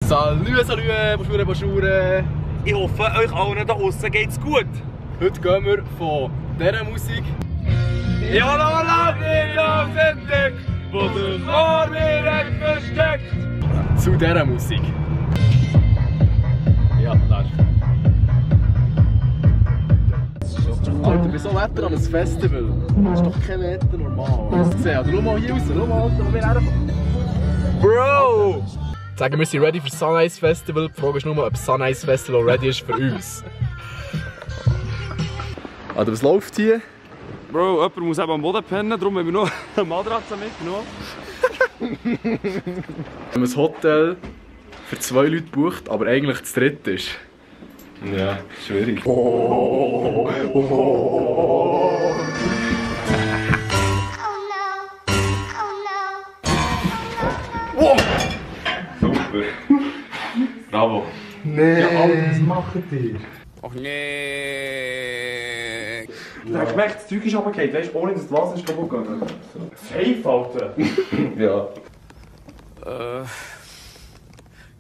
Salü, salü, Bonjour, bonjour. Ich hoffe, euch allen da draußen geht's gut. Heute gehen wir von dieser Musik. Ja, noch lange nicht entdeckt, wo der Chor mir versteckt. Zu dieser Musik. Ja, das ist. Alter, bei so Wetter an einem Festival. Das ist doch kein Wetter normal. Also, schau mal hier raus, schau mal, Alter, wo wir herfahren. Bro! Sagen wir sind ready für das Sunrise Festival. Die Frage ist nur, ob das Sunrise Festival ready ist für uns. Alter, was läuft hier? Bro, jemand muss eben am Boden pennen, darum haben wir noch eine Matratze mitgenommen. Wenn man ein Hotel für 2 Leute bucht, aber eigentlich das dritte ist. Ja, schwierig. Oh. Super. Bravo. Nee. Ja, Alter, was macht ihr? Ach nee. Du hast gemerkt, das Zeug ist runtergefallen, weißt du, ohne dass das Wasser ist kaputt gegangen. Safe, Alter. Ja.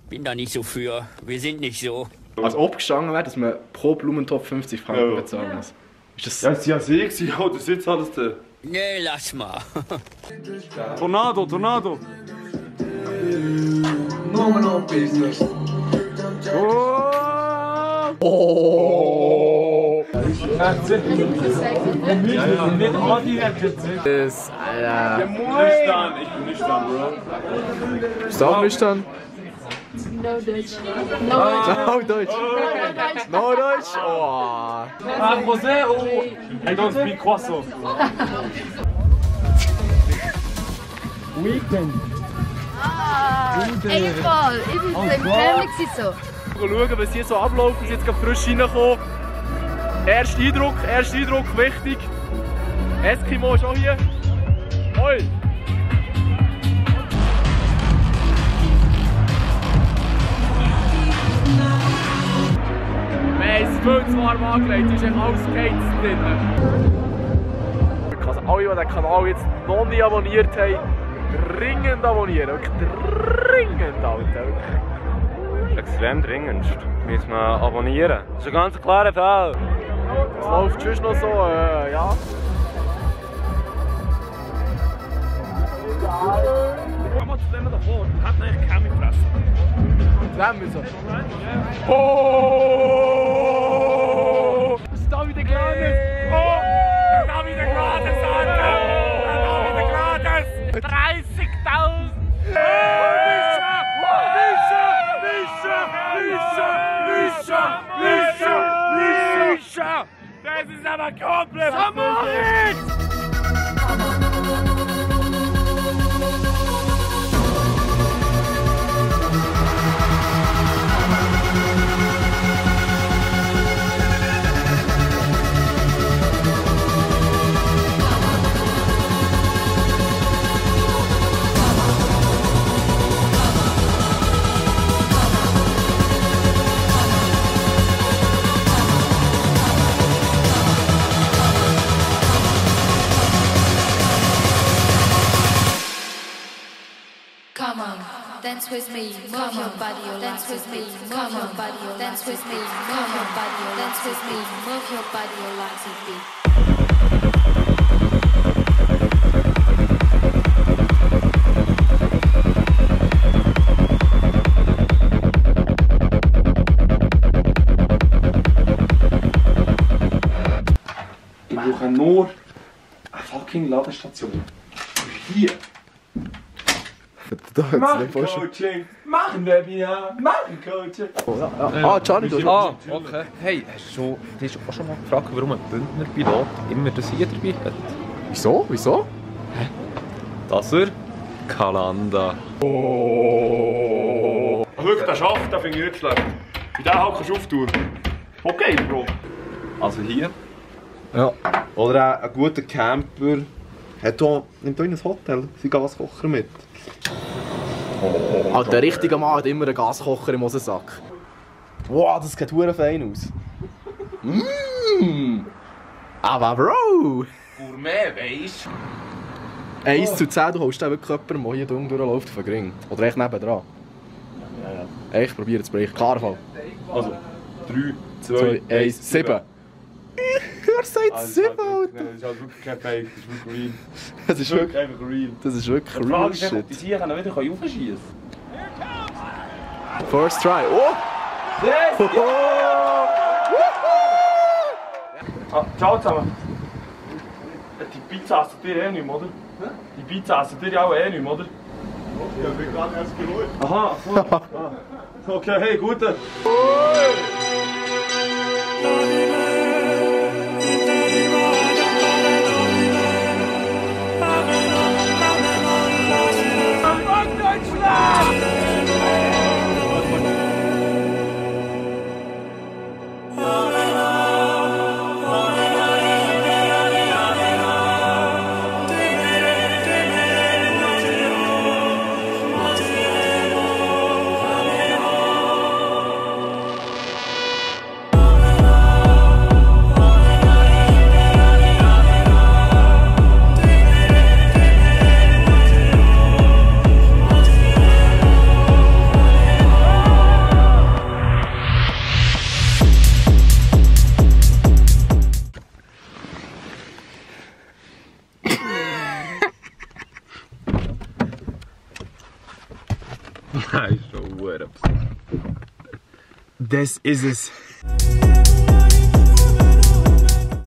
Bin da nicht so für. Wir sind nicht so. Als ob gestanden wäre, dass man pro Blumentopf 50 Franken bezahlen muss. Ist das... Ja, sie haben sie, ja, das sitzt alles da. Nee, lass mal. Tornado, Tornado. No, no business. Oh! Nicht Adi hat Das, Alter. Nüchtern, ich bin nüchtern, Bro. Bist du auch nüchtern? No Deutsch. No Deutsch. No Deutsch? Oh. Ah, José, oh. I don't speak croissant. Weekend. Egal, ich bin so im Training so. Schauen, was hier so abläuft. Wir sind jetzt gerade frisch reingekommen. Erster Eindruck, wichtig. Eskimo ist auch hier. Hoi! Wir haben es viel zu warm angelegt, es ist echt alles geheizt drin. Also alle, die den Kanal jetzt noch nicht abonniert haben, dringend abonnieren. Wirklich dringend, Alter. Extrem dringendst. Müssen wir abonnieren. Das ist ein ganz klarer Fall. Es läuft schon noch so, ja. Komm mal zu denen davor, die hat eigentlich keine Fresse. Zusammen so. Oh! Was ist da wieder Glanes? Oh! Da wieder gratis, Alter! Da wieder gratis! 30.000! Mischa! Das ist aber komplett Samoritz! Come on, dance with me, move your body, dance with me, move your body, dance with me, move your body, dance with me, move your body, your legs and feet. Ich brauche nur eine fucking Ladestation. Hier. Machen Coaching, machen Webinar, machen Coaching. Ah, Gianni, du. Ah, okay. Hey, hast du dich auch schon mal gefragt, warum ein Bündner Pilot immer das hier dabei hat? Wieso? Wieso? Das er Kalanda. Oh! Schau, der Schaft, den finde ich nicht schlecht. Bei dem halt kannst du auftun. Okay, Bro. Also hier. Ja. Oder auch ein guter Camper nimmt hier in ein Hotel seinen Gaskocher mit. Alter, der richtige Mann hat immer einen Gaskocher im Hosensack. Wow, das sieht verdammt fein aus. Aber Bro! Gourmet, weisst du? 1 zu 10, du holst den wirklich jemanden, der hier durchläuft auf den Ring. Oder echt nebendran. Ja. Ich probiere zu brechen. Klarer Fall. Also, 3, 2, 1, 7. Wer sagt 7, Alter? Das ist halt wirklich kein Fake, das ist wirklich real. Das ist wirklich, einfach real. das ist wirklich Die Frage real ist einfach, shit. ob die hier wieder aufschießen First try. Oh! können. Yes! Ah, ciao zusammen. Die Pizza essen ihr eh nicht mehr, oder? Die Pizza essen ihr ja auch eh nicht mehr, oder? Ich habe gerade erst geholt. Aha, so. Ah. Okay, hey, gute. Nein, schon verdammt. Das ist es.